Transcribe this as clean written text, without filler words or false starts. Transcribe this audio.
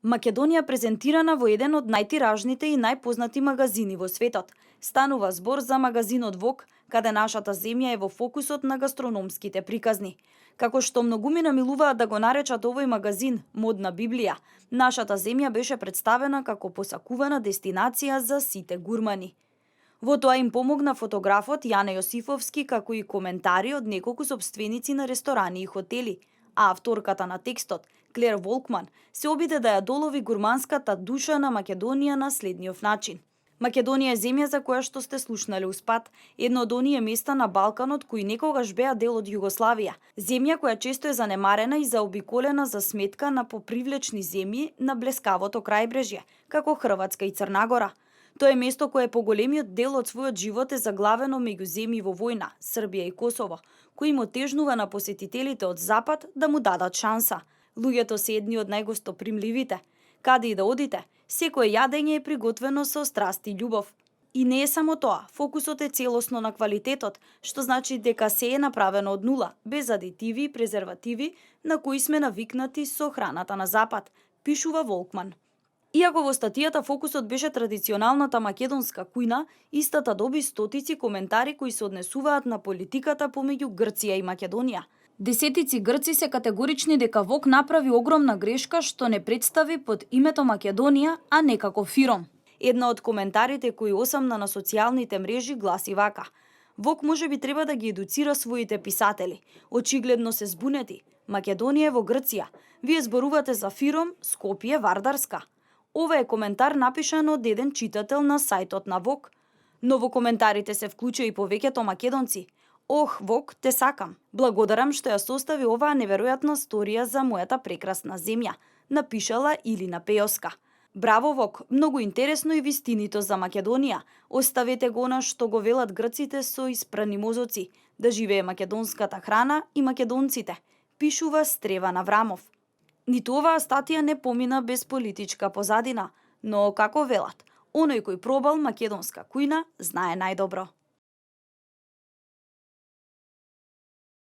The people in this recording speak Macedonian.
Македонија презентирана во еден од најтиражните и најпознати магазини во светот. Станува збор за магазинот Вог, каде нашата земја е во фокусот на гастрономските приказни. Како што многумина милуваат да го наречат овој магазин модна библија, нашата земја беше представена како посакувана дестинација за сите гурмани. Во тоа им помогна фотографот Јане Јосифовски, како и коментари од неколку сопственици на ресторани и хотели, а авторката на текстот, Клер Волкман, се обиде да ја долови гурманската душа на Македонија на следниот начин. Македонија е земја за која што сте слушнале успат, едно од оние места на Балканот кои некогаш беа дел од Југославија, земја која често е занемарена и заобиколена за сметка на попривлечни земји на блескавото крајбрежје, како Хрватска и Црна Гора. Тоа е место кое поголемиот дел од својот живот е заглавено меѓу земји во војна, Србија и Косово, кои им отежнува на посетителите од Запад да му дадат шанса. Луѓето се едни од најгостопримливите. Каде и да одите, секое јадење е приготвено со страст и љубов. И не е само тоа, фокусот е целосно на квалитетот, што значи дека се е направено од нула, без адитиви и презервативи на кои сме навикнати со храната на Запад, пишува Волкман. Иако во статијата фокусот беше традиционалната македонска кујна, истата доби стотици коментари кои се однесуваат на политиката помеѓу Грција и Македонија. Десетици грци се категорични дека Вог направи огромна грешка што не представи под името Македонија, а не како фиром. Една од коментарите кои осамна на социјалните мрежи гласи вака: Вог можеби треба да ги едуцира своите писатели. Очигледно се збунети. Македонија е во Грција. Вие зборувате за фиром Скопје Вардарска. Ова е коментар напишан од еден читател на сајтот на Вог. Но во коментарите се вклучува и повеќето македонци. Ох, Вог, те сакам. Благодарам што ја состави оваа неверојатна сторија за мојата прекрасна земја, напишала Илина Пеоска. Браво, Вог, многу интересно и вистинито за Македонија. Оставете го она што го велат грците со испрани мозоци, да живее македонската храна и македонците, пишува Стреван Аврамов. Ниту оваа статија не помина без политичка позадина, но како велат, оној кој пробал македонска кујна знае најдобро.